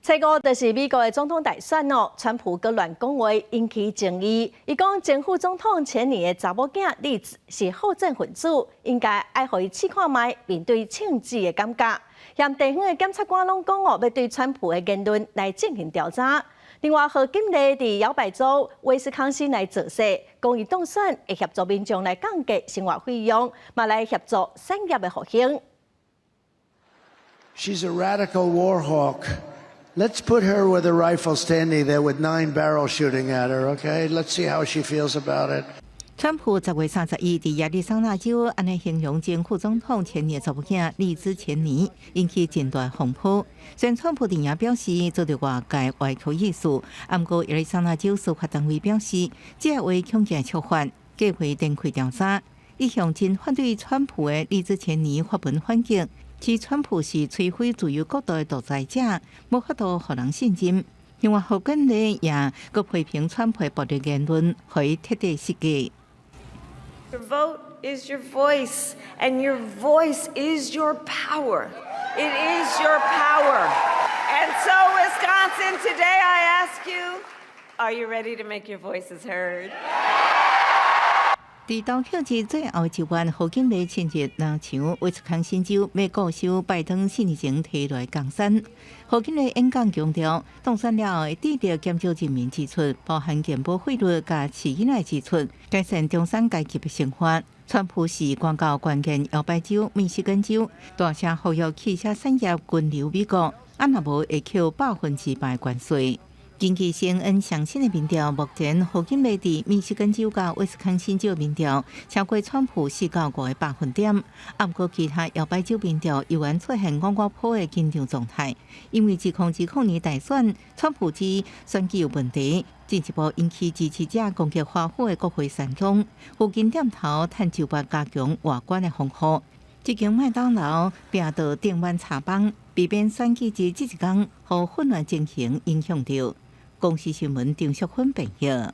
這個就是美國的總統大選哦，川普閣亂講話引起爭議。伊講前副總統錢尼的查某囝麗茲是好戰分子，應該愛予伊試看覓面對槍支的感覺。嫌地方的檢察官攏講哦，欲對川普的言論來進行調查。另外，賀錦麗佇搖擺州威斯康星來造勢，講伊當選會協助民眾來降低生活費用，嘛來協助產業的復興。 She's a radical war hawk. Let's put her with a rifle standing there with nine barrels shooting at her, okay? Let's see how she feels about it. 川普10月31佇亞利桑那州按呢形容前副總統錢尼的查某囝麗茲錢尼，引起真大風波。雖然川普佇遐表示遭著外界歪曲意思，毋過亞利桑那州司法單位表示，這個話恐驚觸犯，計劃展開調查。一向真反對川普的麗茲錢尼發文反擊，指川普是摧毀自由國度的獨裁者，無法度予人信任。另外，賀錦麗也閣批評川普暴力言論，予伊徹底失格。 Your vote is your voice, and your voice is your power. It is your power. And so, Wisconsin, today I ask you, are you ready to make your voices heard? 佇投票日最後一晚，賀錦麗親自登場，威斯康星州欲固守拜登四年前提來江山。賀錦麗演講強調，當選了後會致力減少人民支出，包含健保費率佮飼囡仔支出，改善中產階級的生活。川普是關到關鍵搖擺州密西根州，大聲呼籲汽車產業分流美國，啊若無會扣100%關稅。根據 CNN 上新的民調，目前賀錦麗佇密西根州佮威斯康星州民調超過川普4到5個百分點，啊，毋過其他搖擺州民調猶原出現五五波的緊張狀態。因為2020年大選，川普指選舉有問題，進一步引起支持者攻擊華府的國會山莊，附近店頭趁酒吧加強外觀的防護。這間麥當勞拚到頂晚查幫，避免選舉日這一工予混亂情形影響著。公視新聞張淑芬編譯。